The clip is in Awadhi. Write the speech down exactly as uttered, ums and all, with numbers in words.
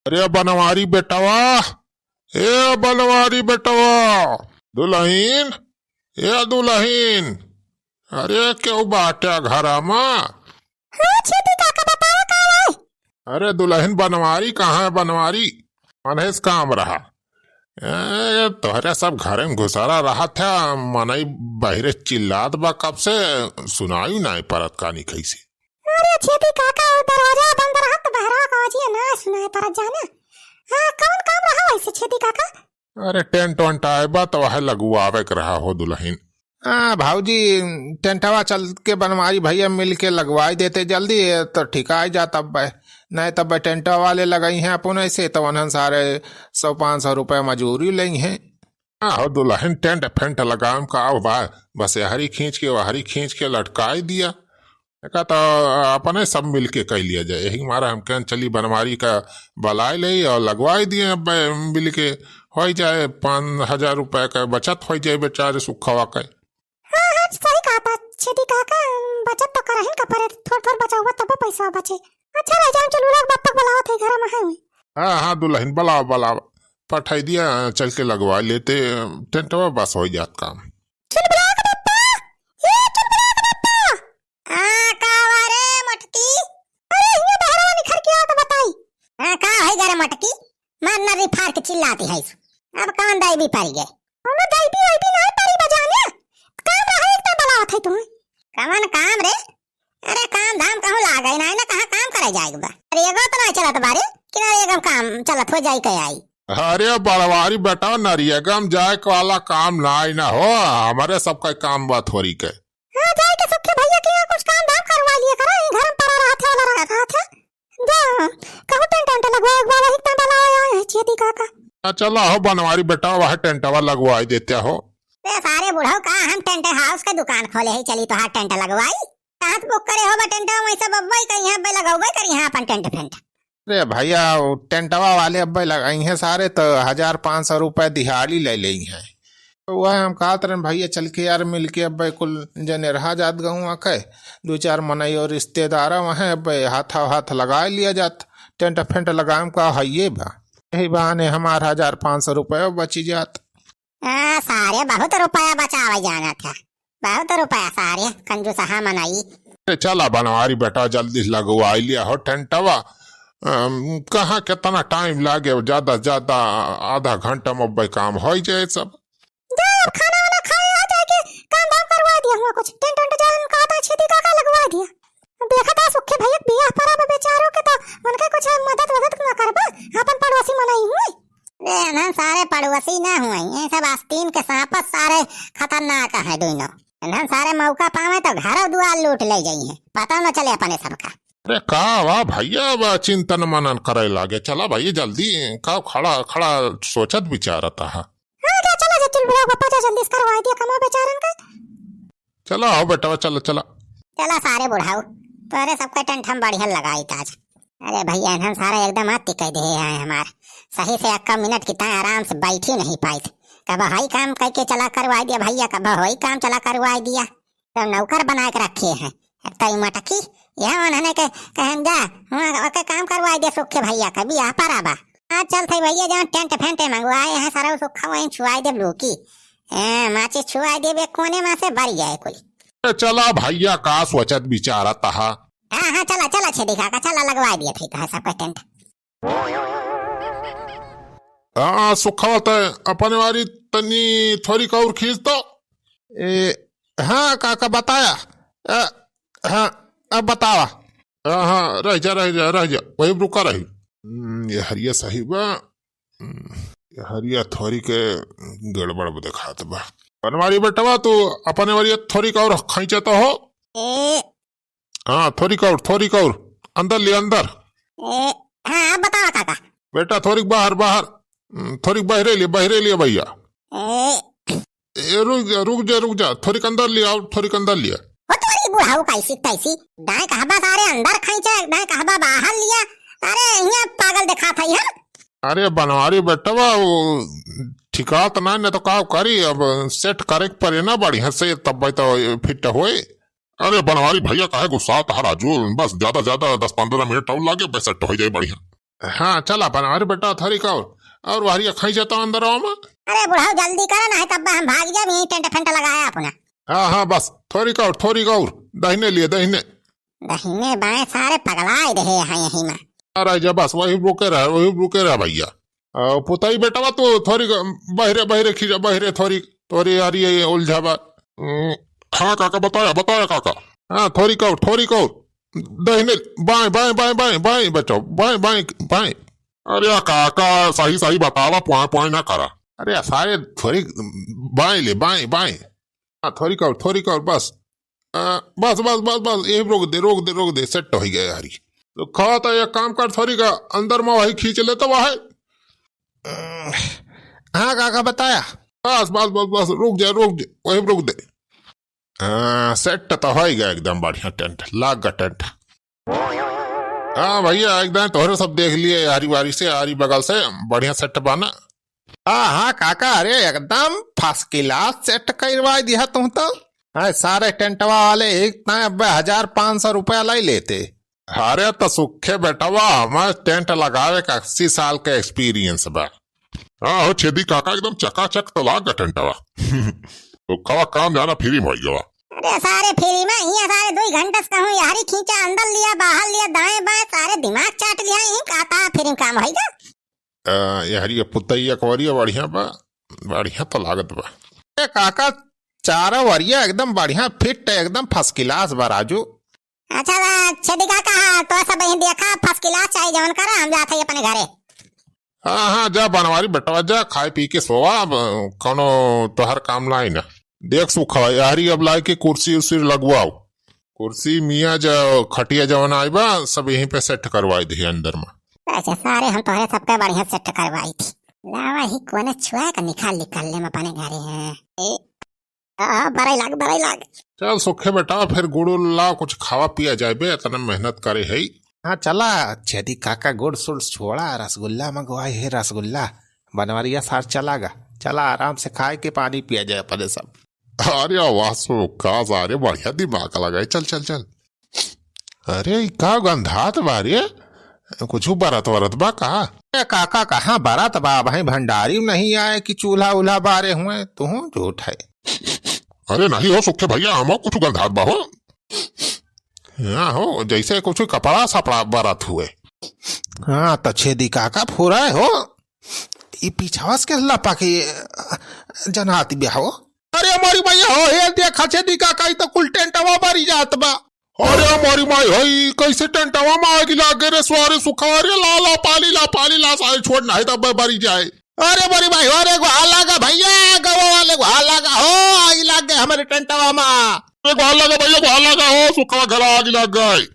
अरे बनवारी बेटवा, ए बनवारी बेटवा, दुलहिन, ए दुलहिन, अरे केहू बाटे घरा मा? हाँ छेदी काका, बतावा का है? अरे दुलहिन, बनवारी कहाँ है? बनवारी मनहेस काम रहा। ए, तोहरे सब घरे में घुसरा रहत है, मनई बहिरे चिल्लात बा कब से, सुनाई नाई परत कानी कैसे। अरे छेदी काका, वो दरवाजा बंद रहत, बहरा का आवाजिया ना सुनाई परत जाना। हाँ, कौन काम रहा वैसे छेदी काका? अरे टेंट वेंट आए बा तो वह लगवावे के रहा हो दुलहिन। हाँ भौजी, टेंटवा चल के बनवारी भैया मिल के लगवाई देते जल्दी, तो ठिकाई जात अब। नहीं तब टेंटवा वाले लगई हैं अपने से, तो उन्हन सारे सौ पाँच सौ रुपया मजूरी लेई हैं। हाँ हो दुलहिन, टेंट फेंट लगाम का अब बा, बस यहरी खींच के वहरी खींच के लटकाई दिया। एका तो अपने सब मिल के कई लिया जाए। यही मारा हम कहन चली बनवारी का बलाई ले और लगवाई दिए अब मिल के, होई जाए पाँच हजार रुपया का बचत होई जाए बेचारे सुखवा के। हाँ, हाँ, सही कहा था छेदी काका, बचत तो करहिन का परे, थोड़ थोड़ बचाउबा तब पैसा बचे। अच्छा रह जाए, चुलबुला के बप्पा के बुलावत है, घर में है हुई। हाँ, हाँ, दुलहिन बुलावा, बुलावा, पठाई दिया, चल के लगवा लेते टेंटवा, बस होई जात काम। चुलबुला के बप्पा, ए चुलबुला के बप्पा। हाँ, का हुआ रे मोटकी? अरे, हियाँ बहरवा निखर के आओ तो बताई। हाँ, का है जरा मोटकी? मार नर्री फाड़ के चिल्लाती है। अब कौन दाई भी पड़ गए? हमें दाई भी, दाई भी नहीं पड़ी बजाने। काम रहा एक तो बुलावत है तुम्हें। कमन काम रे? अरे काम धाम कहूँ लागे ना, ना कहाँ काम करे जाए बा। अरे एगो तो नहीं चलत बारे, कि ना एगो काम चलत हो जाई के आई। अरे बड़वारी बेटा, नरियगम जाए वाला काम नाई ना हो, हमारे सबका काम बा थोरी के। हाँ, जाए के सुखे भैया के यहाँ कुछ काम धाम करवा लिया करो, ये घर में पड़ा रहा था, वाला रहा था। जा, कहूँ टेंट वेंट लगवा, लगवा, वही टेंट वाला आया है, छेदी काका। हाँ, चला हो बनवारी बेटा, वह टेंटवा लगवाई देते हो। ए सारे बुढ़ऊ का हम टेंट हाउस के दुकान खोले ही, चली तोहार टेंट लगवाई। कहाँ से बुक करे हो बा टेंट, वहीं सब अब्बे कहीं यहाँ पे लगौबे करी यहाँ अपन टेंट फेंट। अरे भैया, वो टेंटवा वाले अब्बे लगाई हैं सारे, तो हजार पाँच सौ रुपये दिहाड़ी ले लेई हैं। तो वह हम कहत रहे भैया, चल के यार मिल के अब्बे कुल जने रहा जात गहुआ के, दो चार मनई और रिश्तेदार वहाँ अब्बे हाथों हाथ लगा लिया जात, टेंट फेंट लगाम का हइये बा। यही बहाने हमार हजार पाँच सौ रुपये बची जात। हाँ, सारे बहुत रुपया बचावे जाना था, बहुत रुपया सारे कंजूसहा मनई। ए, चला बनवारी बेटा, जल्दी से लगवाई लिया हो टेंटवा। अम, कहाँ कितना टाइम लागे, ज्यादा से ज्यादा आधा घंटा में अब्बे काम होई जाए सब। जा, अब खाना वाना खाए आ जाए के काम धाम करवा दिया हुआ कुछ, टेंट वेंट जान का था छेदी काका लगवा दिया। देखा था सुखे भैया बियाह पर अब बेचारों के तो उनके कुछ मदद वदद ना करबा, अपन पड़ोसी मनई हुई। रे, इन्हन सारे पड़ोसी ना हुए, ये सब आस्तीन के सांपत सारे खतरनाक है दोनों। इन्हन सारे मौका पावे तो घर दुआर लूट ले जाई हैं, पता न चले अपने सबका। अरे का वाह भैया, अब चिंतन मनन करे लागे। चला भैया जल्दी, का खड़ा खड़ा सोचत विचारत हा। हाँ, जा, चला जा, चुलबुला बप्पा जा, जल्दी से करवा दिया कमा बेचारन का। चला हो बेटवा, चला, चला। चला सारे बुढ़ऊ, तोरे सबके टेंट हम बढ़िया लगाई आज। अरे भैया, इन्हन सारे एकदम अति कह दे हैं हमार। सही से एक्का मिनट की ताई आराम से बैठी नहीं पाइत। कब हई काम कह के चला करवाई दिया भैया, कब हई काम चला करवाई दिया। तो नौकर बना के रखे हैं। एक तो ई मटकी, यह उन्होंने के कहन जा, वहाँ ओके काम करवाई दे सुखे भैया, कभी आ पर आबा। आज चल थे भैया, जहाँ टेंट फेंट मंगवाए हैं सारा सुखा वहीं छुआई दे लोकी। ए, माचिस छुआई देबे कोने मा से बर जाए कोई। ए, चला भैया, का सोचत विचारत हा? हाँ, हाँ, चला, चला छेदी काका, चला लगवाई दिया थे तो है सबका टेंट। हाँ, सुखवा ते अपने वाली तनी थोड़ी का और खींच तो। ए, हाँ, काका बताया। ए, हाँ, अब बतावा। हाँ, हाँ, रह जा, रह जा, रह जा, वही रुका रही। हम्म, ये हरिया सही बा। हम्म, ये हरिया थोड़ी के गड़बड़ देखात बा। बनवारी बेटवा, तू अपने वाली थोड़ी का और खींचे तो हो। ए, हाँ, थोड़ी का और, थोड़ी का और। अंदर ले, अंदर। ए, हाँ, अब बतावा काका। बेटा, थोड़ी बाहर, बाहर। हम्म, थोड़ी बहरे ले, बहरे ले भैया। ए, ए, रुक जा, रुक जा, रुक जा। थोड़ी अंदर ले आओ, थोड़ी अंदर ले। ओ तोरी बुढ़ऊ कैसी तैसी। दाएं कहबा सारे अंदर खींचे, दाएं कहबा बाहर लिया। अरे, यहाँ पागल दिखात है हम। अरे बनवारी बेटवा, वो ठिकात ना, न तो का करी, अब सेट करे के पड़े ना बढ़िया से, तब तो फिट होए। अरे बनवारी भैया, काहे गुस्सात हा राजू? बस ज्यादा ज्यादा दस पन्द्रह मिनट और लागे, बस सेट हो जाए बढ़िया। हाँ, चला बनवारी बेटवा, थोरिक और, और वहरिया खींचा तो अंदरवा मा। अरे बुढ़ऊ, जल्दी करा, नाहीं तब हम भाग जाब, यहीं टेंट फेंट लगाया अपना। हाँ, हाँ, बस, थोरिक और, थोरिक और, दहिने लिए, दहिने। दहिने बाएं सारे पगलाए रहे हैं यहीं मा। अरे जा बस, वही रुके रह, वही रुके रह भइया। आ, पुतई बेटवा तू थोरिक बहिरे, बहिरे खींचा, बहिरे थोरिक, तोरे यारी ये उलझावा। हम्म, हाँ काका, बताया, बताया काका। हाँ, थोरिक और, थोरिक और। दहिने, बाएं, बाएं, बाएं, बाएं, बाएं बचाओ, बाएं, बाएं, बाएं। अरे काका, सही, सही बतावा, पुआई, पुआई ना करा। अरे सारे थोरिक बाएं ले, बाएं, बाएं। हाँ, थोरिक और, थोरिक और, बस। आ, बस, बस, बस, बस, यही रोक दे, रोक दे, रोक दे, सेट होइ गए यारी। तो खा तो एक काम कर, थोरिक अंदर मा वही खींच ले तो वह। हाँ काका, बताया। बस, बस, बस, बस, रुक जा, रुक जा, वही रुक दे। हाँ, सेट तो होइ गया एकदम बढ़िया टेंट, लाग गया टेंट। हाँ भइया, एकदम तोहरे सब देख लिए, यारी वारी से, यारी बगल से, बढ़िया सेट बा ना। हाँ, हाँ काका, अरे एकदम फर्स्ट क्लास सेट करवाई दिया तुम तो। हाँ, सारे टेंटवा वाले एक ना अब्बे हजार पाँच सौ रुपया लाई लेते। अरे तो सुखे बेटवा, हमारे टेंट लगावे का अस्सी साल के एक्सपीरियंस बा। हाँ हो छेदी काका, एकदम चकाचक तो लाग टेंटवा। तो कवा काम जाना फ्री में होइ गवा। अरे सारे फ्री में, ये सारे दो घंटा से कहूँ यारी खींचा, अंदर लिया, बाहर लिया, दाएं बाएं, सारे दिमाग चाट लिया, यहीं कहता है फ्री में काम होइगा। अ, यहरी पुतैया कवरिया बढ़िया बा, बढ़िया तो लागत बा। ए काका, चारों वरिया एकदम बढ़िया फिट है, एकदम फर्स्ट क्लास बा राजू। अच्छा बा, छेदी काका, तो सब यहीं देखा, फर्स्ट क्लास चाहे जवन करा, हम जात है अपने घरे। हाँ, हाँ, जा बनवारी बेटवा, जा खाए पी के सोवा, अब कौनो तोहर काम लाई ना। देख सुखा, यारी अब लाए के कुर्सी उर्सी लगवाओ, कुर्सी मियाँ जा खटिया जवन आई बा, सब यहीं पे सेट करवाई दे अंदर में। अच्छा सारे, हम तोहरे सबके बढ़िया सेट करवाई थी। लावा ही कोने छुआ का निकाल निकाल ले, हम अपने घरे हैं। ए, आ, बड़ाई लाग, बड़ाई लाग। चल सुखे बेटा, फिर गुड़ उड़ ला, कुछ खावा पिया जाए बे, इतना मेहनत करे है। हाँ चला, छेदी काका गुड़ सुड़ छोड़ा, रसगुल्ला मंगवाई है, रसगुल्ला। बनवरिया सार चला गा, चला आराम से खाए के पानी पिया जाए अपने सब। अरे वाह सुखा, सारे बढ़िया दिमाग लगाए, चल चल चल। अरे ई का गंधात बा रे, कुछ बरत वरत बा का? ए काका, कहाँ बरत बा, भाई भंडारी नहीं आए कि चूल्हा उल्हा बारे हुए, तू झूठ है। अरे नहीं हो सुखे भइया, हमो कुछ गंधात बा हो। हाँ हो, जैसे कुछ कपड़ा सपड़ा बरत हुए। हाँ, त छेदी काका फुराए हो। ई पीछवा से के लपा के जनात बिया हो। अरे मोरी भइया हो, हे देखा छेदी काका, ई त कुल टेंटवा बरी जात बा। अरे मोरी माई हो, ई कैसे टेंटवा में आग लाग गए रे, स्वारे सुखा रे, ला ला पाली ला, पाली ला, सारे छोड़ नहीं तब बरी जाए। अरे बड़ी भाई, अरे गोहार लागा भइया, गवा वाले गोहार लागा हो, आग लाग गए हमरे टेंटवा मा। अरे गोहार लागा भइया, गोहार लागा हो, सुखवा घरा आग लाग गए।